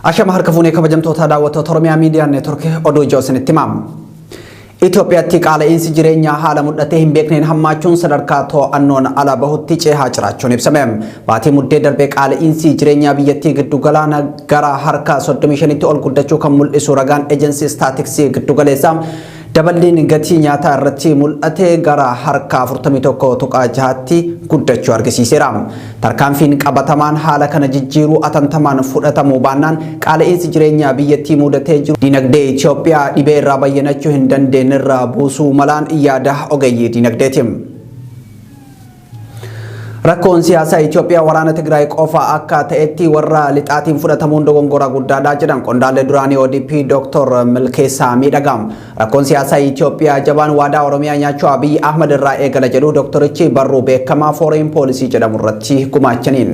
Ashama harka fuunee kabajamtoota daawwattoota Oromiyaa Miidiyaa Neetwork, oduu ijoo isinitti himamu. Itoophiyaatti qaala'insi jireenyaa haala mul'atee hin beekneen hammaachuun sadarkaa to'annoon ala bahutti cehaa jiraachuun ibsame. Baatii Muddee darbee qaala'insi jireenyaa biyyattii giddugalaana gara harka 35tti ol guddachuu kan mul'isu ragaan ejensii istaatiksii giddugaleessaa, daballiin gatii nyaataa irratti mul'ate gara harka 41.6tti guddachuu argisiiseera. Tarkaanfiin qabatamaan haala kana jijjiiruu atantamaan fudhatamuu baannaan, qaala'insi jireenyaa biyyattii mudatee jiru dinagdee Itoophiyaa dhibee irraa bayyanachuu hin dandeenye irra buusuu malaan yaada ogeeyyii dinagdeeti. Rakkoon siyaasaa Itoophiyaa waraana Tigraay qofa akka ta'etti warra lixaatiin fudhatamuun dogongora guddaadha jedhan qondaalli duraanii ODP Dr. Milkeessaa Miidhagaa. Rakkoon siyaasaa Itoophiyaa jabaan waadaa Oromiyaa nyaachuu Abiy Ahmad irraa eegala jedhu doktorichi barruu beekamaa Foreign Policy jedhamu irratti gumaachaniin.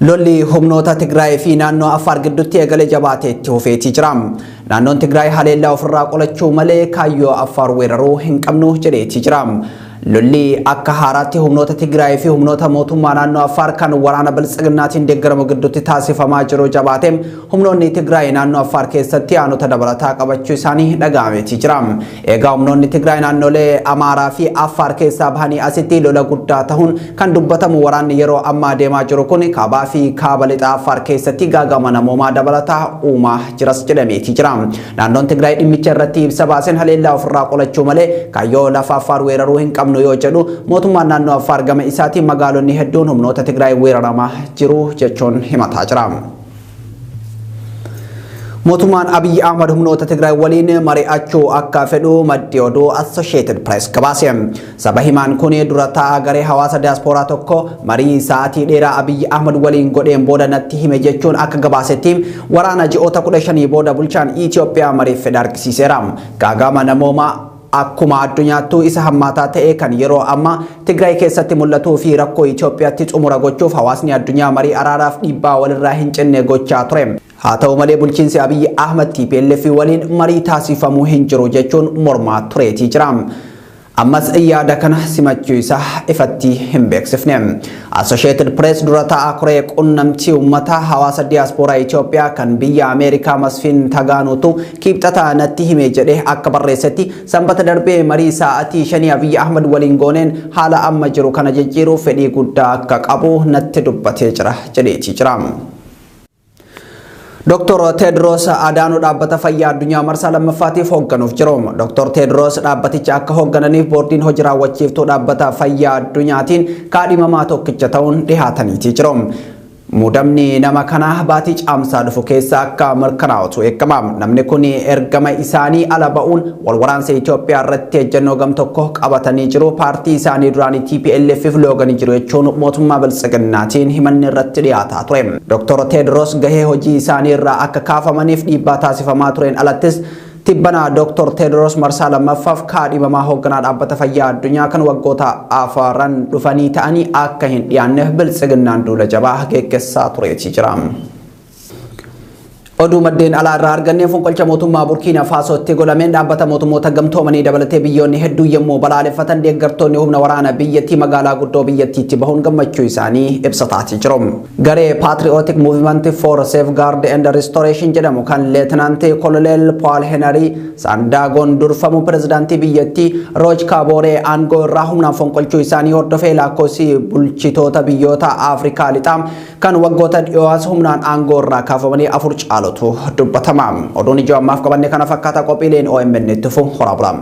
Lolli humnoota Tigraay fi naannoo Affaar gidduutti eegale jabaatee itti fufeetii jira. Naannoon Tigraay haleellaa ofirraa qolachuu malee kaayyoo Affaar weeraruu hin qabnu jedheetii jira. Lolli akka haaraatti humnoota Tigraay fi humnoota mootummaa naannoo Affaar kan waraana Biltsiginnaatiin deeggaramu gidduutti taasifamaa jiru jabaate, humnoonni Tigraay naannoo Affaar keessatti aanota dabalataa qabachuu isaanii dhaga'ameetii jira. Egaa humnoonni Tigraay naannolee Amaaraa fi Affaar keessaa bahanii asitti lola guddaa ta'uun kan dubbatamu waraanni yeroo ammaa deemaa jiru kun kaabaa fi kaaba lixa Affaar keessatti gaagama namoomaa dabalataa uumaa jiras jedhameetii jira. Naannoon Tigraay dhimmicha irratti ibsa baaseen haleellaa ofirraa qolachuu malee kaayyoo lafa Affaar weeraruu hin qabnu yoo jedhu, mootummaan naannoo Affaar gama isaatiin magaalonni hedduun humnoota Tigraay weeraramaa jiru jechuun himataa jira. Mootummaan Abiyyi Ahmad humnoota Tigraay waliin mari'achuu akka fedhu maddi oduu Associated Press gabaase. Saba himaan kun dura taa'aa garee hawaasa diyaaspooraa tokko marii sa'aatii dheeraa Abiyyi Ahmad waliin godheen booda natti hime jechuun akka gabaasetti, waraana ji'oota 15 booda bulchaan Itoophiyaa mariif fedha argisiiseera. Gaagama namoomaa akkuma addunyaattuu isa hammaataa ta'e kan yeroo ammaa Tigraay keessatti mul'atuu fi rakkoo Itoophiyaatti xumura gochuuf hawaasni addunyaa marii araaraaf dhiibbaa walirraa hin cinne gochaa ture. Haa ta'u malee, bulchiinsi Abiyyi Ahmad TPLF waliin marii taasifamuu hin jiru jechuun mormaa tureetii jira. Ammas yaada kana simachuu isaa ifatti hin beeksifne. Associated Press dura taa'aa koree qunnamtii uummataa hawaasa diyaaspooraa Itoophiyaa kan biyya Ameerikaa Masfin Tagaanuutu Kibxata natti hime jedhee akka barreessetti, Sanbata darbee marii sa'aatii 5 Abiyyi Ahmad waliin gooneen haala amma jiru kana jijjiiruuf fedhii guddaa akka qabu natti dubbatee jira jedheetii jira. Dr. Tedros Adaanuu Dhaabbata Fayyaa Addunyaa marsaa lammaffaatiif hoogganuuf jiru. Dr. Tedros dhaabbaticha akka hooggananiif boordiin hojii raawwachiiftuu Dhaabbata Fayyaa Addunyaatiin kaadhimamaa tokkicha ta'uun dhihaataniitii jiru. Muudamni nama kanaa baatii Caamsaa dhufu keessa akka mirkanaa'utu eegama. Namni kun ergama isaanii ala ba'uun wal waraansa Itoophiyaa irratti ejjennoo gam tokko qabatanii jiru. Paartii isaanii duraanii TPLF looganii jiru jechuun mootummaa Biltsiginnaatiin himanni irratti dhiyaataa ture. Dr. Tedros gahee hojii isaanii irraa akka kaafamaniif dhiibbaa taasifamaa tureen alattis, tibbana Dr. Tedros marsaa lammaffaaf kaadhimamaa hoogganaa Dhaabbata Fayyaa Addunyaa kan waggoota 4 dhufanii ta'anii akka hin dhiyaanneef Biltsiginnaan duula jabaa geggeessaa tureetii jira. Oduu maddeen alaa irraa argannee, fonqolcha mootummaa Burkiina Faasootti godhameen Dhaabbata Mootummoota Gamtoomanii dabalatee biyyoonni hedduu yommuu balaaleffatan, deeggartoonni humna waraana biyyattii magaalaa guddoo biyyattiitti bahuun gammachuu isaanii ibsataatii jiru. Garee Patriotic Movement for Safeguard and Restoration jedhamu kan Leetinaantii Koloneel Paul Henry Saandaagoon durfamu pirezidaantii biyyattii Roch Kaabooree aangoo irraa humnaan fonqolchuu isaanii hordofee, lakkoofsi bulchitoota biyyoota Afrikaa lixaa kan waggoota dhiyooas humnaan aangoo irraa kaafamanii afur caalutu dubbatama. Oduun ijoo ammaaf qabanne kana fakkaata. Qophiileen OMN itti fufu, horaa bulaa.